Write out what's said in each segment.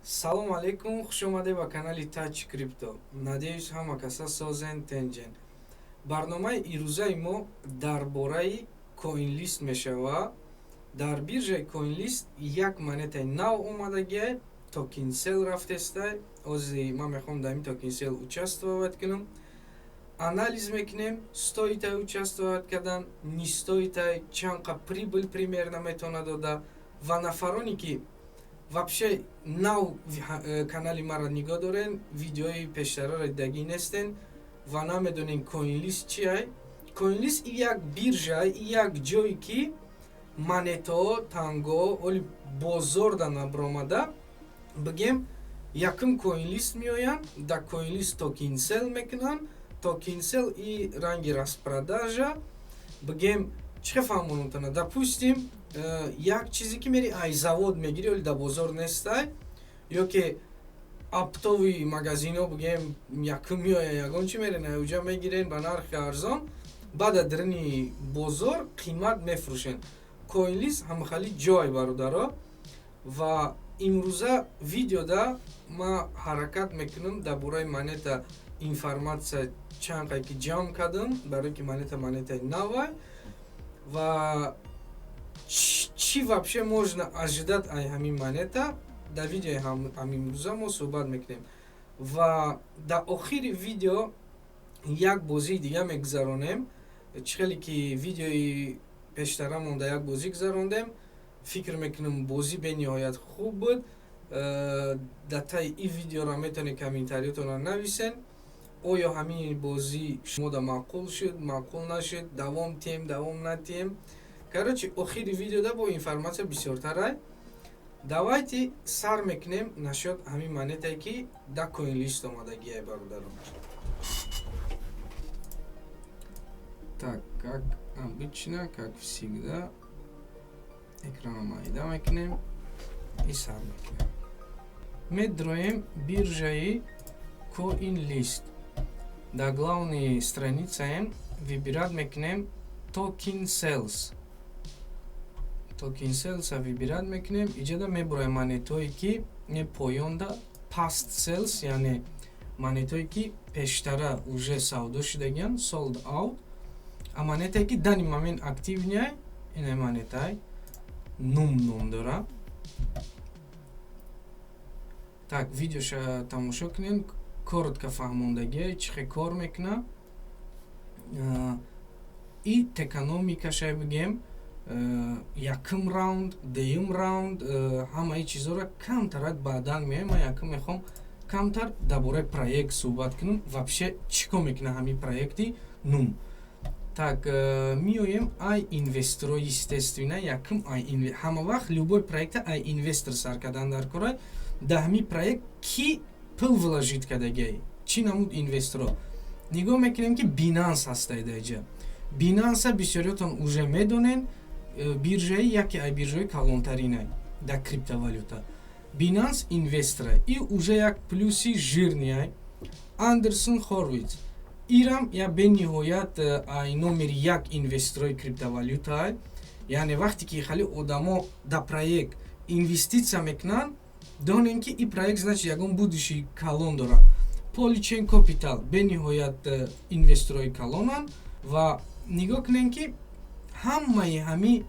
Салом алейкум, хушомадед ба канали Тач Крипто. Надеюсь, ҳама каса созен, тенҷен. Барномаи ирӯзаи мо дар бораи CoinList мешава. Дар биржаи CoinList як монетаи нав омадагиай, token sale рафтестай. Ози ман мехоҳам дар ин token sale участвовать кунам. Анализ мекунем, стоит ай участвовать кардан, не стоит ай, чанд қа прибыль примерно метавонад дода ва нафароне ки вообще нав канали маро нигоҳ дорен, видеои пештараро дидагӣ нестен ва намедонен CoinList чи ай. CoinList як биржа, як ҷое ки монетаҳо, танго оли бозор да набаромада, бигем, якум CoinList меоянд, дар CoinList token sale мекунанд. Token sale и ранги распродажа, бигем, чӣ фаҳмонутана? Допустим, як чизе ки мери ай завод мегири, оли дар бозор нестай, ё ки оптовый магазино, бигем, якум меоя, ягон чи мерен, уҷа мегирен ба нархи арзон, баъд дар даруни бозор қимат мефурӯшен. CoinList ҳамахали ҷой, бародаро. Ва имрӯза видеода ман ҳаракат мекунам дар бораи монета информация чанд қай ки ҷамъ кардам, барое ки монета монетаи навай ва чӣ вообще можно ожидать ай ҳамин монета, дар видеои ҳамимрӯза мо суҳбат мекунем. Ва дар охири видео як бозии дига мегузаронем. Чӣ хеле ки видеои пештарамон дар як бозӣ гузарондем, фикр мекунам, бозӣ бениҳоят хуб буд. Дар таи ин видеоро метавонед комментариётонро нависен, оё ҳамин бозӣ шумода маъқул шуд, маъқул нашуд, давом тиҳем, давом натиҳем. Короче, охири видеода бо информация бисёртарай. Давайте сар мекунем насчет ҳамин монетае, ки да CoinList омадагиай, бародарон. Так, как обычно, как всегда, экрана майда мекунем и сар мекунем. Медроем биржаи CoinList. Дар главный страницаем выбирать мекунем token sales. Token sales выбирать мекунем. Иҷода мебуроем монетое ки поёнда past sales, яъне монетое ки пештара уже савдо шудагианд, sold out, а монетае ки данный момент активный, ина монетай Нум ном дора. Так, видеоша тамошо кунем, коротко фаҳмондагие, чӣ хел кор мекуна и токеномикаша, бигем, якум раунд, дуюм раунд, ҳамаи чизҳоро камтарак баъдан меоем. Ман якум мехоҳам камтар дар бораи проект суҳбат кунам, вообще чӣ кор мекуна ҳамин проекти Нум. Так, меоем ай инвесторо. Естественно, якум ай ҳама вақт любой проекта ай инвестор сар кардан дар корай. Дар ҳамин проект ки пул вложить кардагиай, чӣ намуд инвесторо нигоҳ мекунем, ки Binance ҳастай дар иҷа. Binance бисёриётон уже медонен, биржаи яке ай биржаи калонтаринай дар криптовалюта. Binance инвестора и уже як плюси жирный ай. Andreessen Horowitz, ирам я бениҳоят ай номери як инвесторои криптовалютаай. Яъне вақте ки хали одамо дар проект инвеститсия мекунанд, донем, ки ин проект, значит, ягон будущий калон дорад. Polychain Capital бениҳоят инвесторои калонанд. Ва нигоҳ кунем, ки ҳамаи ҳами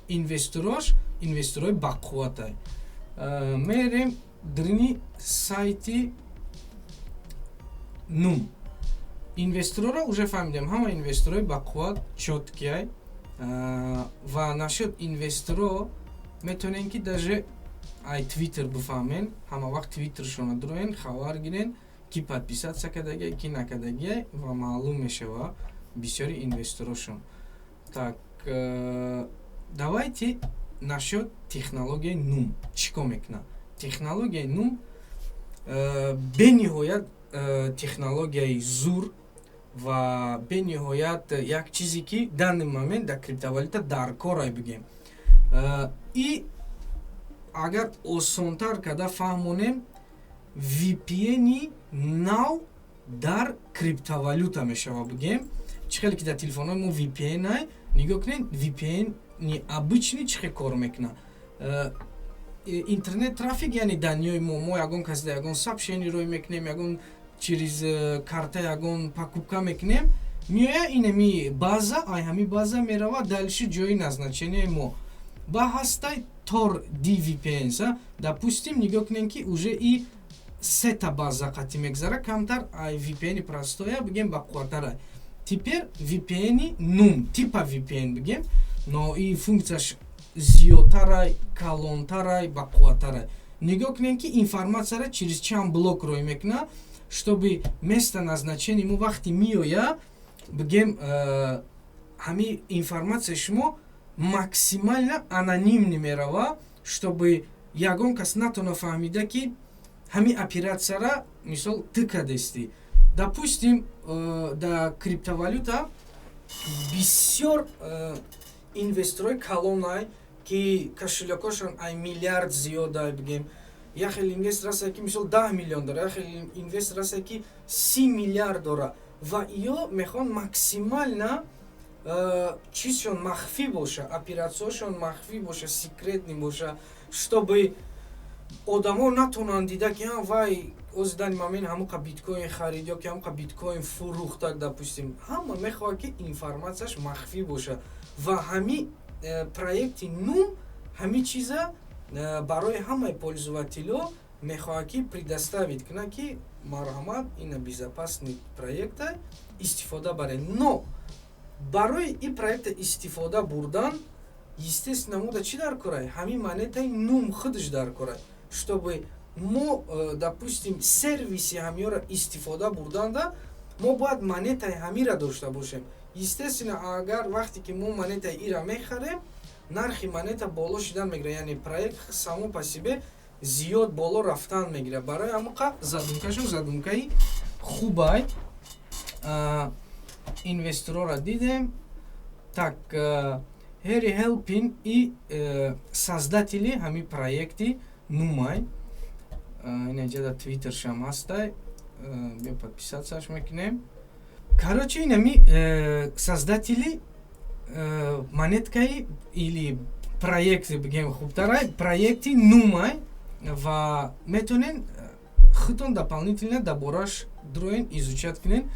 инвесторош инвесторои бақувватай. Мерем дрини сайти Нум. Инвесторора уже фаҳмидем, ҳама инвесторои бақувват, чёткий ай. Ва насчет инвесторо метавонем, ки даже ай Твиттер бифаҳмен. Ҳама вақт Твиттершона дуроен, хабар гирен, ки подписаться кардагиай, ки накардагиай, ва маълум мешава бисёри инвесторошон. Так, давайте насчет технологияи Нум. Чӣ кор мекунад технологияи Нум? Бениҳоят технологияи зур ва бениҳоят як чизе, ки данный момент дар криптовалюта дар корай, бигем. И агар осонтар карда фаҳмонем, VPN нав дар криптовалюта мешава, бигем. Чӣ хеле ки дар телефонҳои мо VPN ай, нигоҳ кунед, VPN обычный чӣ хел кор мекунад. Интернет трафик, яъне данные ҳои мо ягон кас да ягон сообщение рой мекунем, ягон через карта ягон покупка мекунем, меоя инами база, ай ҳами база мерава дальше ҷои назначения и мо. Ба ҳастай Tor dVPN. Допустим, нигоҳ кунем, ки уже и сета база қатӣ мегзара, камтар ай VPN простой я бигем бақувваттара. Теперь VPN нум, типа VPN бигем, но и функсияш зиёдтарай, калонтарай, бақувваттарай. Нигоҳ кунем, ки информатсияра через чанд блок рой мекуна, чтобы место назначения мо вақти меоя, бигем, ҳами информатсияи шумо максимально анонимный мерава, чтобы ягон кас натона фаҳмида, ки ҳами оператсияра, мисол, ту кадестӣ. Допустим, да криптовалюта бисёр инвесторҳои калонай, ки кошелёк ошон ай миллиард зиёдай. Бигем, як хел инвестор ҳаста, ки, мисол, 10 миллион дора, як хел инвестор ҳаста, ки 30 миллиард дора, ва иё мехоҳанд максимально чизшон махфӣ боша, оператсияшон махфӣ боша, секретный боша, чтобы одамо натонанд дида, ки вай ози данный момент ҳамуқа биткоин харид ё ки ҳамуқа биткоин фурӯхтак. Допустим, ҳама мехоҳад, ки информатсияш махфӣ боша, ва ҳами проекти нум ҳами чиза барои ҳамаи пользователь ҳо мехоҳад, ки предоставить кунад, ки марҳамат, ина безопасный проекта истифода баред. Но барои ин проекта истифода бурдан, естественно, мода чӣ дар корай? Ҳамин монетаи нум худаш дар корай, чтобы мо, допустим, сервиси ҳамиёро истифода бурданда мо бояд монетаи ҳамира дошта бошем. Естественно, агар вақте ки мо монетаи ира мехарем, нархи монета боло шидан мегирад, яъне проект само по себе зиёд боло рафтан мегирад. Барои ҳамоқа задумкашон задумкаи хубай. Инвесторора дидем. Так, Ҳери Хелпин и создатели ҳами проекти нумай. Инаҷа дар твиттершам ҳастай, биё подписаться ш мекунем. Короче, инами создатели монеткаи или проекти, бигем, хубтарай, проекти нумай, ва метонен худтон дополнительно дар бораш дроен, изучать кунен.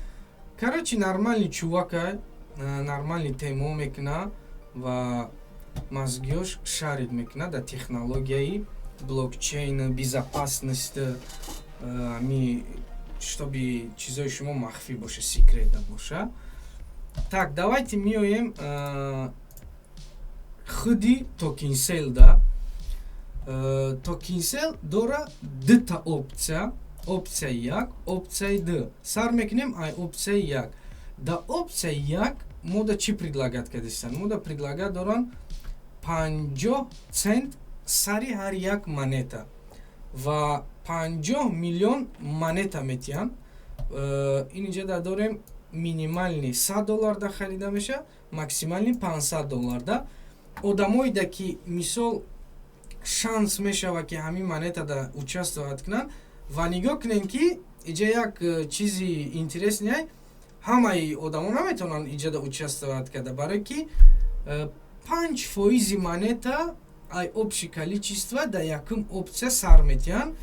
Короче, нормальный чувакай, нормальный темо мекуна ва мозги ёш шарит мекуна дар технологияи блокчейн, безопасность, ами чтобы чизои шумо махфӣ боша, секрета боша. Так, давайте меоем худи token sale да. Token sale дора дута опция: опцияи як, опцияи ду. Сар мекунем ай опцияи як. Да опцияи як мода чӣ предлагать кардистанд? Мода предлагать доранд 50 цент сари ҳар як монета ва 50 миллион монета метиҳанд. Ин инҷа да дорем, минимальный 100 доллар да харида меша, максимальный 500 доллар да. Одамоида ки, мисол, шанс мешава, ки ҳамин монетада участвовать кунанд. Ва нигоҳ кунем, ки иҷа як чизи интересный: ҳамаи одамо наметавонанд иҷада участвовать карда, барое ки 5 фоизи монета ай общий количество дар якум опция сар метиҳанд.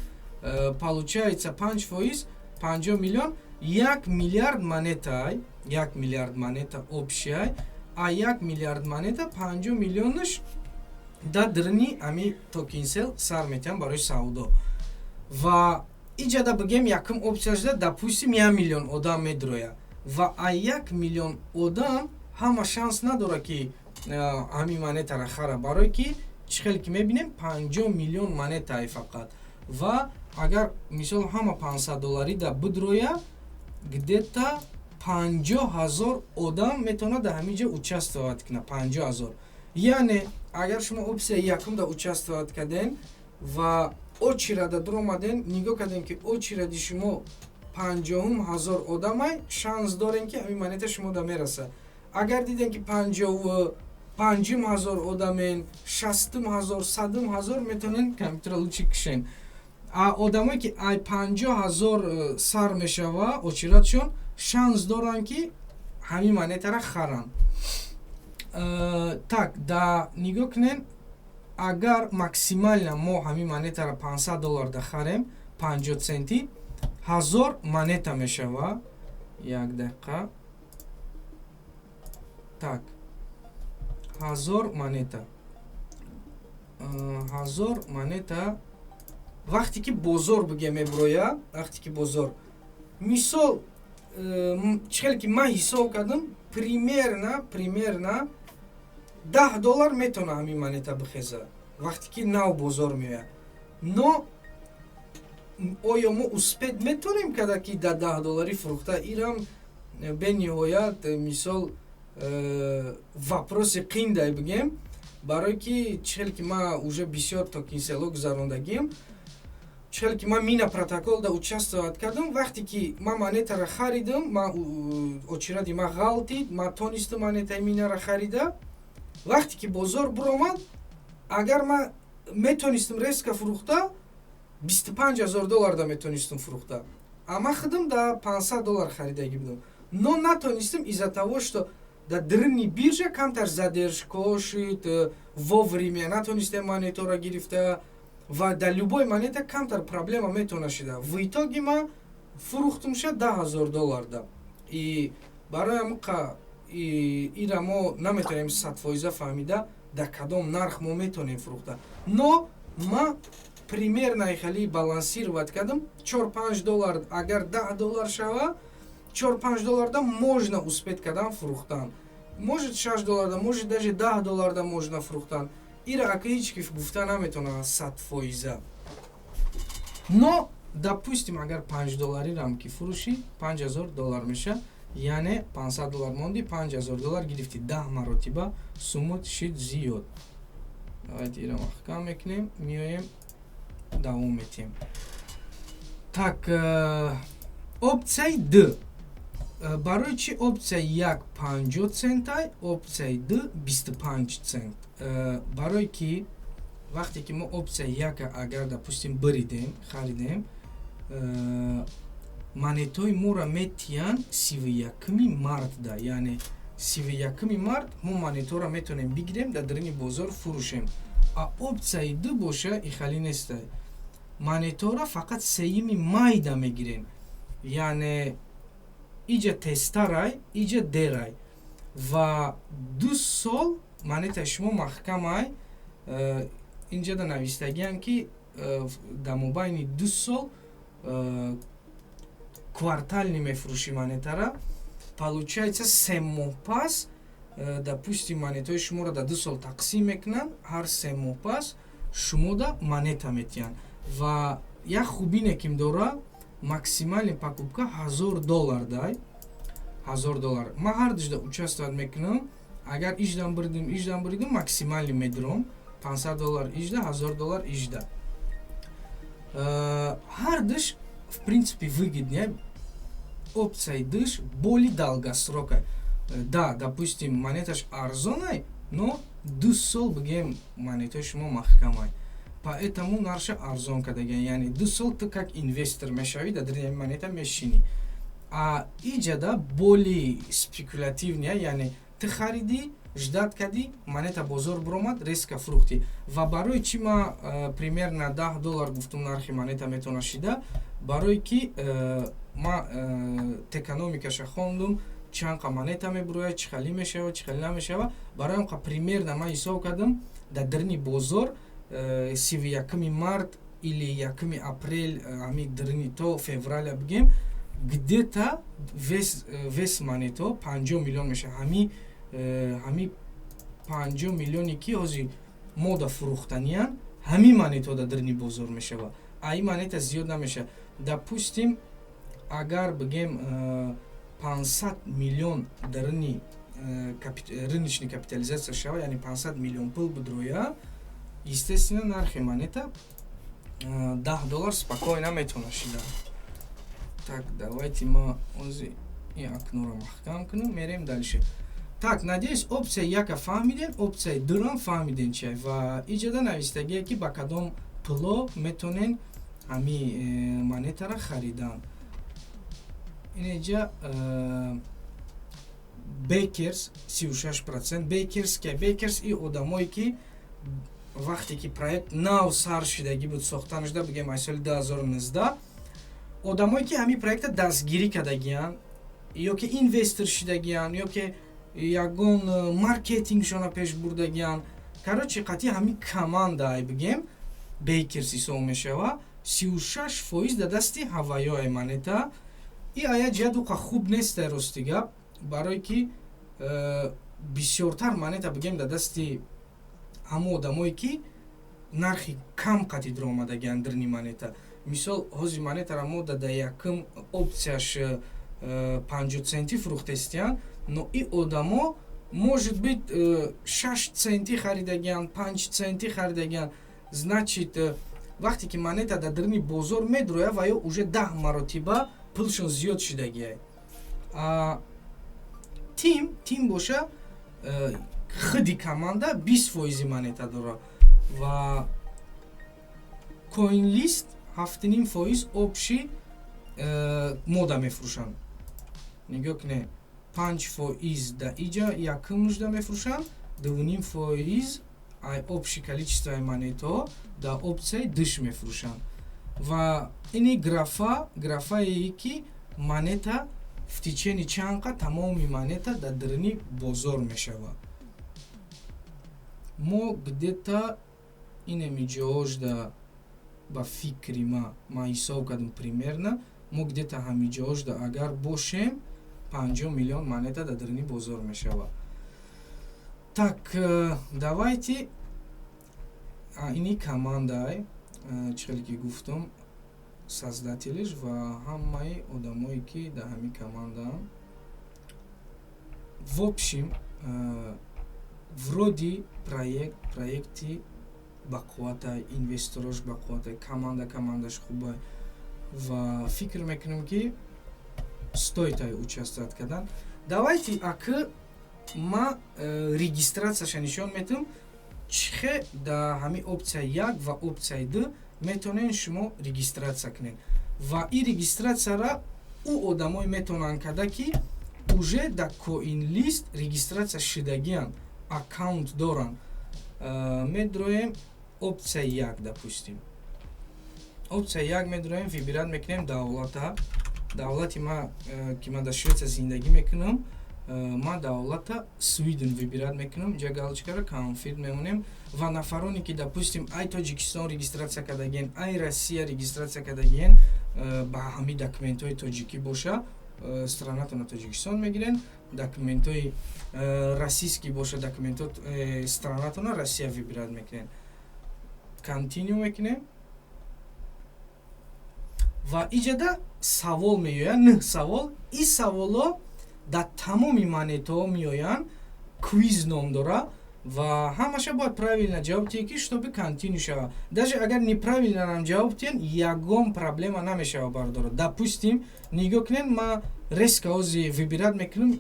Получается, 5%, 50 миллион, 1 миллиард монетаай, 1 миллиард монета общий ай. А 1 миллиард монета 50 миллионаш дар даруни ами token sale сар метиҳанд барои савдо. Ва иҷада, бигем, якум опцияшда, допустим, 1 миллион одам медрояд, ва а 1 миллион одам ҳама шанс надорад, ки ҳамин монетаро хара, барое ки чӣ хеле ки мебинем, 50 миллион монетае фақат. Ва агар, мисол, ҳама 500 долларӣ да бидроя, где-то 50 000 одам метавонад дар ҳамин ҷо участвовать кунад, 50 000. Яъне агар шумо опсияи якумда участвовать кардем ва очереда дуромадем, нигоҳ кардем, ки очереди шумо 50-ум ҳазор одамай, шанс дорем, ки ҳамин монета шумо да мерасад. Агар дидем, ки 55-ум ҳазор одамен, 60-ум ҳазор, 100-ум ҳазор, метавонен компютера лучше кишен. А одамое ки ай 50 000 сар мешава очередшон, шанс доранд, ки ҳамин монетара харанд. Так, да, нигоҳ кунен. Агар максимально мо ҳамин монетаро 500 доллар дахарем, 50 центи, 1000 монета мешава. Як дақиқа. Так, 1000 монета, 1000 монета. Вақте ки бозор биге меброя, вақте ки бозор, мисол, чӣ хеле ки ман ҳисоб кардам, примерно 10 доллар метавона ҳамин монета бихеза, вақте ки нав бозор меояд. Но оё мо успеть метавонем карда, ки да 10 долларӣ фурӯхта? Ирам бениҳоят, мисол, вопроси қиндай бигем, барое ки чӣ хеле ки ман уже бисёр token sale о гузарондагием, чӣ хеле ки ман Mina Protocol да участвовать кардам, вақте ки ман монетаро харидам, ман очереди ман ғалтид, ман тонистам монетаи Минаро харида. Вақте ки бозор буромад, агар ман метонистам резко фурӯхта, 25 000 доллар да метонистам фурӯхта, а ман худам да 500 доллар харидагӣ будам, но натонистам из-за того, что дар дрини биржа камтар задержка шид, вовремя натонистем монетаро гирифта ва дар любой монета камтар проблема метавона шида. В итоге ман фурӯхтумша 10 000 доллар да. И барои ҳамқа ира мо наметавонем 100% фаҳмида, дар кадом нарх мо метавонем фурӯхта. Но ма примерно хали балансировать кардам: 4-5 доллар, агар 10 доллар шава, 4-5 долларда можно успеть кардан фурӯхтан, может, 6 долларда, может, даже 10 долларда можно фурӯхтан. Ира ака ҳеҷ ки гуфта наметавонад 100%. Но, допустим, агар 5 долларирам ки фурӯшӣ, 5000 доллар меша, яъне 500 доллар монди, 5000 доллар гирифти, 10 маротиба сумут шид зиёд. Давайте ира маҳкам мекунем, меоем, давом метиҳем. Так, опцияи д. Барои чӣ опция як 50 центай, опцияи д 25 цент? Барое ки вақте ки мо опция яка агар, допустим, биридем, харидем, монетҳои моро метиҳанд 31-ми мартда, яъне 31-ми март мо монетҳоро метавонем бигирем, дар дарини бозор фурӯшем. А опцияи ду боша, ихали неста, монетҳоро фақат 3-юми майда мегирем, яъне иҷа тезтарай, иҷа дерай ва 2 сол монетаи шумо маҳкамай. Инҷода навистагиам, ки дар мобайни 2 сол квартальный мефурӯшӣ монетара. Получается, 3 моҳ пас, допустим, монетаҳои шуморо дар 2 сол тақсим мекунанд, ҳар 3 моҳ пас шумода монета метиҳанд. Ва як хубине ким дора: максимальный покупка 1000 доллар дай, 1000 доллар. Ман ҳар дижда участвовать мекунам. Агар иждам биридим, иждам биридим, максимальный медиром: 500 доллар ижда, 1000 доллар ижда. Ҳар диш, в принципе, выгоднее. Опцияи диш более долгосрока да, допустим, монеташ арзонай, но 2 сол, бигем, монетаи шумо маҳкамай, поэтому нарша арзон кардаган, яъне 2 сол ту как инвестор мешавӣ, дар дарини монета мешинӣ. А иҷада более спекулятивный, яъне ту харидӣ, ждать кардӣ, монета бозор биромад, резко фурӯхтӣ. Ва барои чӣ ма примерно 10 доллар гуфтум, нархи монета метавона шида? Барое ки ма токеномикаша хондум, чанд қа монета мебурояд, чӣ хали мешава, чӣ хали намешава. Барои он қа примерно ман ҳисоб кардам: дар дарини бозор 31-ми март или 1-ми апрел, ҳами дарини то февраля, бигем, где-то вес монето 50 миллион мешава. Ҳами 50 миллионе ки ҳозир мода фурӯхтаниян, ҳамин монето дар дарини бозор мешава, а ин монета зиёд намешава. Допустим, агар бигем, 500 миллион дарини рыночный капитализация шава, яъне 500 миллион пул бидроя, естественно, нархи монета 10 доллар спокойно метавона шида. Так, давайте ма ози ин окноро маҳкам кунем, мерем дальше. Так, надеюсь, опция яка фаҳмидем, опцияи дурам фаҳмидем чи. Ва иҷода навистагие, ки ба кадом пуло метонен ҳами монетара харидан. Инеҷа backers 36%. Backers ки? Backers и одамое ки Вақте ки проект нав сар шидагӣ буд, сохта нашуда, бигем, аз соли 2019, одамое ки ҳамин проекта дастгирӣ кардагиянд ё ки инвестор шидагиянд, ё ки ягон маркетингшона пеш бурдагиянд, короче, қатъи ҳамин команда, ай бигем, backers ҳисоб мешава, 36% дар дасти ҳаваёи монета. И ая ҷиҳат уқа хуб неста, рости гап, барое ки бисёртар монета, бигем, дар дасти ҳамон одамое ки нархи кам қатъи дуромадагианд дрни монета. Мисол, ҳозир монетара мо да якум опцияш 50 центӣ фурӯхтестиянд, но и одамо, может быть, 6 центӣ харидагианд, 5 центӣ харидагианд. Значит, вақте ки монета дар даруни бозор медрояд, ва ё уже 10 маротиба пулшон зиёд шидагиай. Тим боша, худи команда 20 фоизи монета дорад ва CoinList 7,5% общий мода мефурӯшанд. Нигоҳ кунед, 5% да иҷа якум нужда мефурӯшанд, 2,5% ай общий количествои монетаҳо дар опцияи душ мефурӯшанд. Ва ини графа, графае ки монета в течение чанд қа тамоми монета дар даруни бозор мешавад. Мо где-то инеми ҷоожда, ба фикри ма, ман ҳисоб кардам, примерно мо где-то ҳамиҷоожда агар бошем, 50 миллион монета дар даруни бозор мешавад. Так, давайте, ини командай, чӣ хеле ки гуфтам, создателиш ва ҳамаи одамое ки дар ҳамин командаам. В общем, вроде проект, проекти бақувватай, инвесторош бақувватай, команда, командаш хубай ва фикр мекунем, ки стоит ай участвовать кардан. Давайте акы ма регистрацияша нишон метавам, чихе дар ҳамин опция як ва опцияи ду метавонед шумо регистрация кунед. Ва ин регистрацияра ӯ одамое метавонанд карда, ки уже дар CoinList регистрация шидагианд, аккаунт доранд. Медроем опция як, допустим, опция як медроем, выбирать мекунем давлата. Давлати ма, ки ман дар Швеция зиндагӣ мекунам, ман давлата Sweden выбирать мекунам, ҷа галочкара, confirm мемонем. Ва нафароне ки, допустим, ай Тоҷикистон регистрация кардагиен, ай Россия регистрация кардагиен, ба ҳамин документҳои тоҷикӣ боша, странатона Тоҷикистон мегирен, документҳои российский боша, документҳо странатона Россия выбирать мекунен. Continue мекунем ва иҷада савол меояд, нӯҳ савол. Ин саволҳо дар тамоми монетаҳо меоянд, quiz ном дора ва ҳамаша бояд правильно ҷавоб диҳед, ки чтобы continue шавад. Даже агар неправильно ам ҷавоб диҳен, ягон проблема намешавад, бардора. Допустим, нигоҳ кунед, ман резко ҳози выбирать мекунам,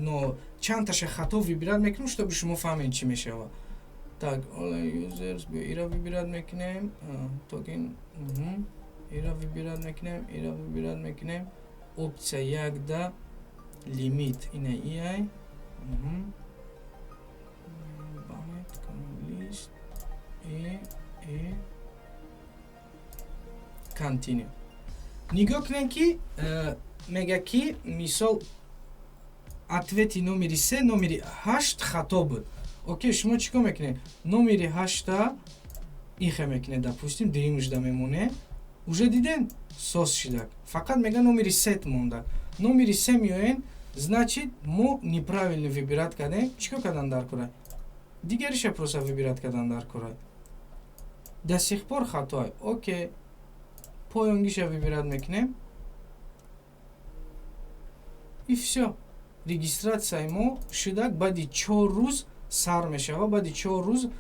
но чандташа хато выбирать мекунам, чтобы шумо фаҳмед, чӣ мешавад. Так, users, ира выбирать мекунем, токен, ира выбирать мекунем, ира выбирать мекунем, опция якда лимит ина иай list e e continue. Нигоҳ кунем, ки мега, ки мисол, ответи номери се, номери ҳашт хато буд. Окей, шумо чӣ кор мекунед? Номери ҳашта ихе мекунед, допустим, дуюмушда мемоне. Уже диден, соз шидак, фақат мега, номери сет монда. Номери се меоен, значит, мо неправильно выбирать кардем. Чӣ кор кардан дар кора? Дигариша просто выбирать кардан дар кора. До сих пор хатой. Окей, поёнгиша выбирать мекунем, и всё, регистрацияи мо шудак. Баъди 4 рӯз сар мешава. Баъди 4 рӯз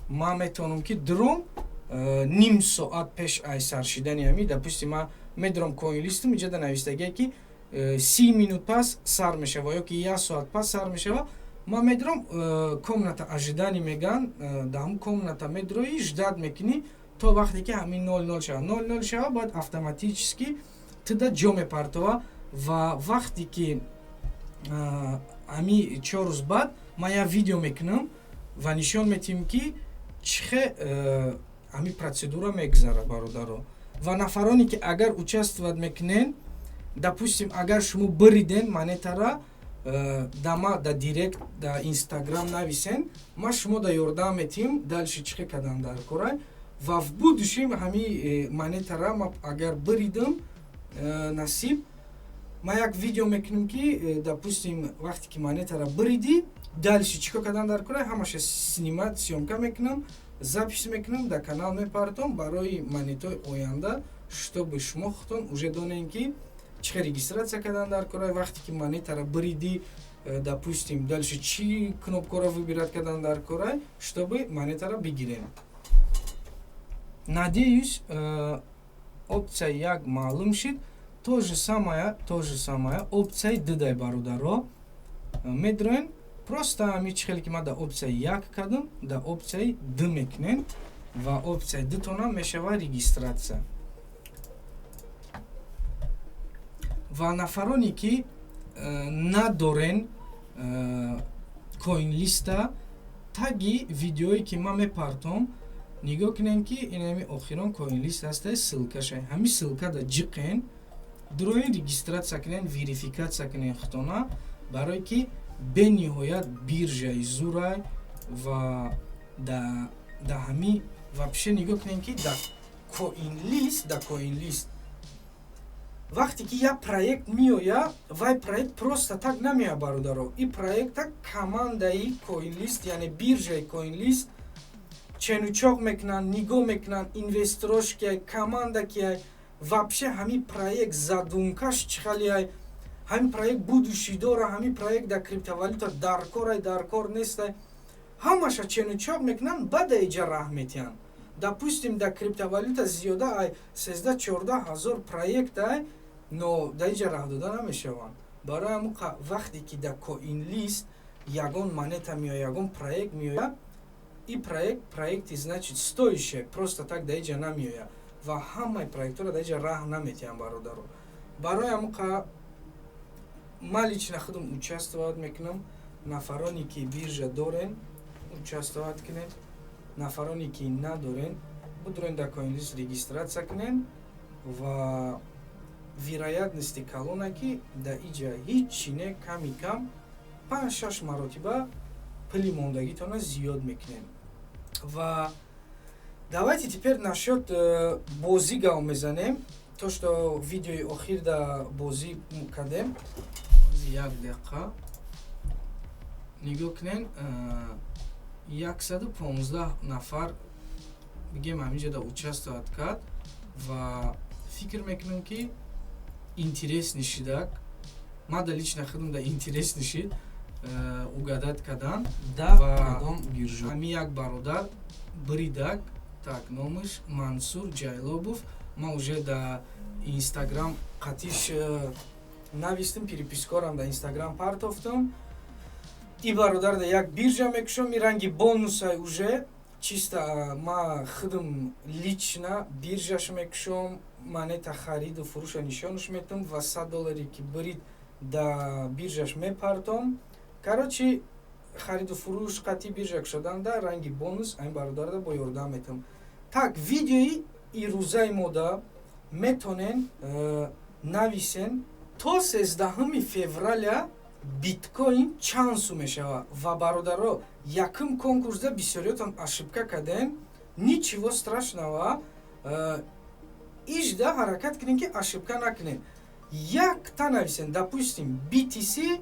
ман метавонам, ки дром ним соат пеш ай сар шидани ҳами. Допустим, ман медорам CoinList ум, иҷода навистагие, ки 30 минут пас сар мешава ё ки як соат пас сар мешава. Ман медорам, комната ожидания меган, дар ҳамн комната медрои, ждать мекунӣ то вақте ки ҳамин нол нол шава. Нол нол шава, бояд автоматически туда ҷо мепартова. Ва вақте ки ҳами 4 рӯз баъд ман як видео мекунам ва нишон метиҳем, ки Чихе ҳамин процедура мегузара, бародаро? Ва нафароне, ки агар участвовать мекунен, допустим, агар шумо бириден монетара, дама да директ да Инстаграм нависен, ма шумо да ёрдам метиҳем, дальше чихе кадан дар корай. Ва в будущем ҳами монетара ма агар биридам, насиб, ма як видео мекунем, ки допустим, вақте ки монетара биридӣ, дальше чӣ кор кардан дар кора, ҳамаша снимать, съёмка мекунам, запись мекунам, дар канал мепартом барои монетои оянда, чтобы шумо худтон уже донем, ки чӣ хел регистрация кардан дар кора, вақте ки монетара биридӣ, допустим, дальше чӣ кнопкаро выбирать кардан дар кора, чтобы монетара бигирем. Надеюсь, опция як маълум шид. То же самое опцияи дудай, бародаро. Медроен, просто ҳами чӣ хеле ки ман дар опцияи як кардам, дар опцияи ду мекунем ва опцияи дутона мешава регистрация. Ва нафароне, ки надорен коинлиста, таги видеое ки ман мепартом, нигоҳ кунем, ки инами охирон коинлист ҳаста, ссылкаша, ҳами ссылкада ҷиқен, дуроин, регистрация кунен, верификация кунен худтона, барое ки бениҳоят биржаи зурай. Ва да ҳами вообще нигоҳ кунем, ки да коинлист вақте ки як проект меоя, вай проект просто так намеоя, бародаро. И проекта командаи коинлист, яъне биржаи коинлист, ченучоқ мекунанд, нигоҳ мекунанд, инвесторош кияй, команда кияй, вообще ҳамин проект задумкаш чӣ халияй, ҳамин проект будущий дора, ҳамин проект дар криптовалюта дар корай, дар кор нестай, ҳамаша ченучоқ мекунанд, баъда иҷа раҳ метиҳанд. Допустим, дар криптовалюта зиёда ай 13-14 ҳазор проектай, но дар иҷа раҳ дода намешаванд. Барои ҳамн вақте ки дар коинлист ягон монета меояд, ягон проект меояд, и проект проекти, значит, стоящий, просто так дар иҷа намеояд ва ҳамаи проектҳоро дар иҷа раҳ наметиҳанд, бародаро. Барои ҳамн ман лично худам участвовать мекунам. Нафароне, ки биржа дорен, участвовать кунед, нафароне, ки надорен, будурен, дар коинлист регистрация кунен. Ва вероятности калона, ки дар иҷа ҳеҷ чи не, ками кам 5-6 маротиба пули мондагитона зиёд мекунем. Ва давайте теперь насчет бозӣ гап мезанем, то что видеои охир да бозӣ кардем. Як дақиқа, нигоҳ кунен, 115 нафар, бигем, ҳаминҷода участвовать кард. Ва фикр мекунам, ки интересный шидак. Мада лично худам да интересный шид угадать кардан. Да. Ва кадом биржа? Ҳамин як бародар бридак, так, номаш Мансур Ҷайлобов. Ман уже да Инстаграм қатиш навистам, перепискорам да Инстаграм партофтам. И бародар да як биржа мекушам, и ранги бонусай уже чисто ма худам лично биржаш мекушом, монета хариду фурӯша нишонаш метам ва 100 долларе, ки бирид, да биржаш мепартом. Короче, хариду фурӯш қатъи биржа кушоданда ранги бонус айн бародарда бо ёрдам метам. Так, видеои ирӯзаи мода метонен нависен, то 13 февраля биткоин чанд сум мешавад. Ва, бародаро, якум конкурсда бисёриётон ошибка кардем, ничего страшного, ижда ҳаракат кунем, ки ошибка накунем. Якта нависен, допустим, BTC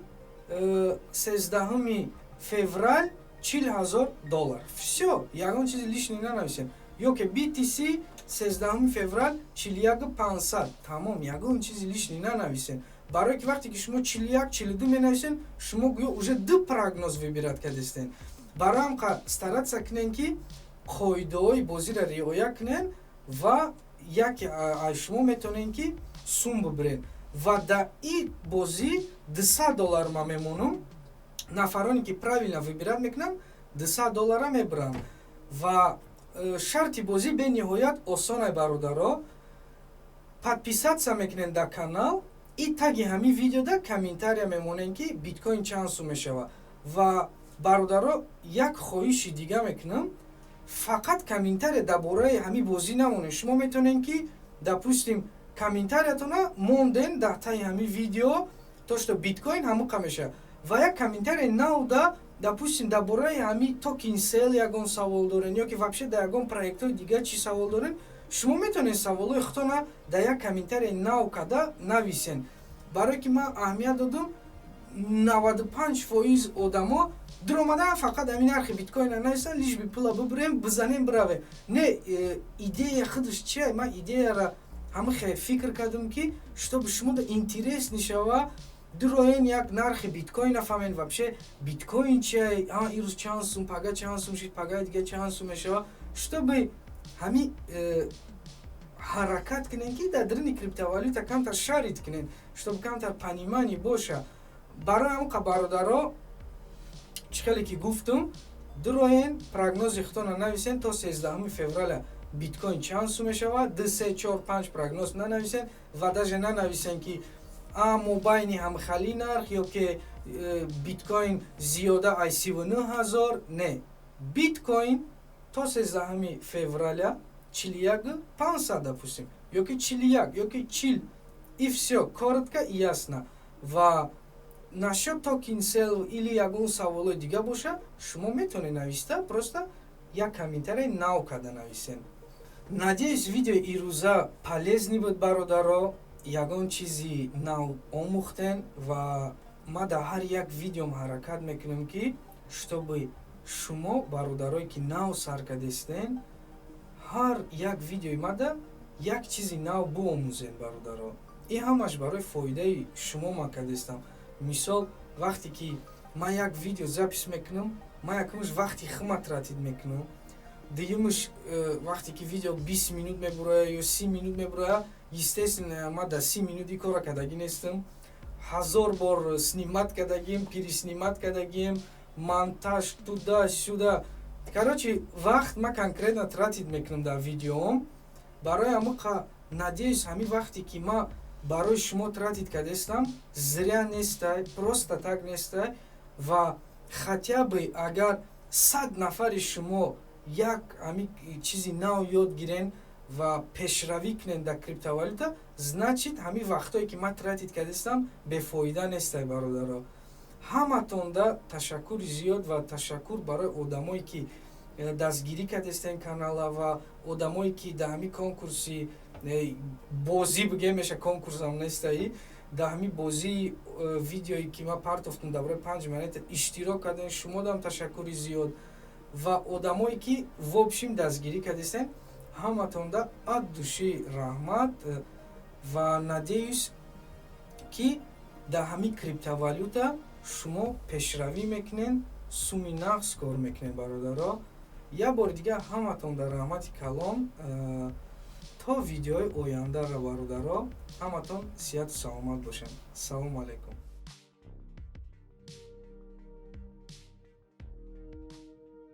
13 феврал 40 000 доллар, всё, ягон чизи лишний нанависем. Ё ки BTC 13 феврал 41 500, тамом, ягон чизи лишний нанависем, барое ки вақте ки шумо 41, 42 менависем, шумо гӯё уже ду прогноз выбирать кардестен. Барои ҳам стараться кунем, ки қоидаҳои бозиро риоя кунем ва яке аз шумо метавонем, ки сум бибирем. Ва дар и бозӣ 200 доллар ман мемонам. Нафароне, ки правильно выбирать мекунанд, 200 доллара мебаранд. Ва шарти бозӣ бениҳоят осонай, бародаро: подписаться мекунем дар канал и таги ҳамин видеода комментария мемонем, ки биткоин чанд сум мешавад. Ва, бародаро, як хоҳиши дига мекунам. Фақат комментария дар бораи ҳамин бозӣ намонед. Шумо метавонед, ки, допустим, комментариятона монден дар таи ҳамин видео, то что биткоин ҳамуқа мешавад, ва як комментария навда, допустим, дар бораи ҳамин токен sale ягон савол дорен ё ки вообще дар ягон проектҳои дигар чӣ савол дорен, шумо метавонед саволҳои худтона дар як комментарияи нав када нависен. Барое ки ман аҳамият додум, 95% одамо дуромадан, фақат ҳамин нархи биткоина нависанд, лишь бы пула бибурем, бизанем, биравем. Не, идея худаш чия? Ман идеяра ҳама фикр кардам, ки чтобы шумо да интерес нишава, дуроен, як нархи биткоин нафаҳмед, вообще биткоин чия, ирӯз чанд сум, пага чанд сум шид, пагаи дига чанд сум мешава, чтобы ҳами ҳаракат кунем, ки дар даруни криптовалюта камтар шарить кунем, чтобы камтар понимание боша. Барои ҳамқа, бародаро, чӣ хеле ки гуфтум, дуроен, прогнози худтона нависен: то 13 февраля биткоин чанд сум мешавад. Ду, се, чор, панҷ прогноз нанависен ва даже нанависен, ки а мобайни ҳамхали нарх ё ки биткоин зиёда ай 39 000. Не, биткоин то 13 февраля 41 500, допустим, ё ки 41, ё ки 40, и всё, коротко и ясно. Ва насчет токен sale или ягон саволои дига боша, шумо метавонед нависта, просто як комментарияи нав карда нависен. Надеюсь, видеои ирӯза полезный буд, бародаро, ягон чизи нав омӯхтен. Ва ман дар ҳар як видеом ҳаракат мекунам, ки чтобы шумо, бародарое ки нав сар кардестен, ҳар як видеои мада як чизи нав биомӯзен. Бародаро, ин ҳамаш барои фоидаи шумо ман кардестам. Мисол, вақте ки ман як видео запись мекунам, ман якумш вақти хима тратить мекунам, дуюмш вақте ки видео 20 минут мебуроя ё 30 минут мебуроя, естественно, ман дар 30 минут ин корро кардагӣ нестам. Ҳазор бор снимать кардагим, переснимать кардагим, монтаж, туда сюда, короче, вақт ман конкретно тратить мекунам дар видеоом. Барои ҳамақа, надеюсь, ҳамин вақте ки ман барои шумо тратить кардастам, зря нестай, просто так нестай. Ва хотя бы агар 100 нафари шумо як ҳамин чизи нав ёд гирен ва пешравӣ кунен дар криптовалюта, значит, ҳамин вақтое ки ман тратить кардастам, бефоида нестай. Бародаро, ҳаматонда ташаккури зиёд ва ташаккур барои одамое ки дастгирӣ кардастен канала ва одамое ки дар ҳамин конкурси бозӣ, бигем, меша, конкурсам нестаи, дар ҳамин бозии видеое ки ман партофтум дар бораи панҷ монета, иштирок кардем, шумодам ташаккури зиёд. Ва одамое ки в общем дастгирӣ кардастен, ҳаматонда от души раҳмат. Ва надеюсь, ки дар ҳамин криптовалюта шумо пешравӣ мекунен, суми нағз кор мекунед. Бародаро, як бори дигар ҳаматон дар раҳмати калон. То видеои ояндаро, бародаро, ҳаматон сиҳату саломат бошед. Салому алайкум.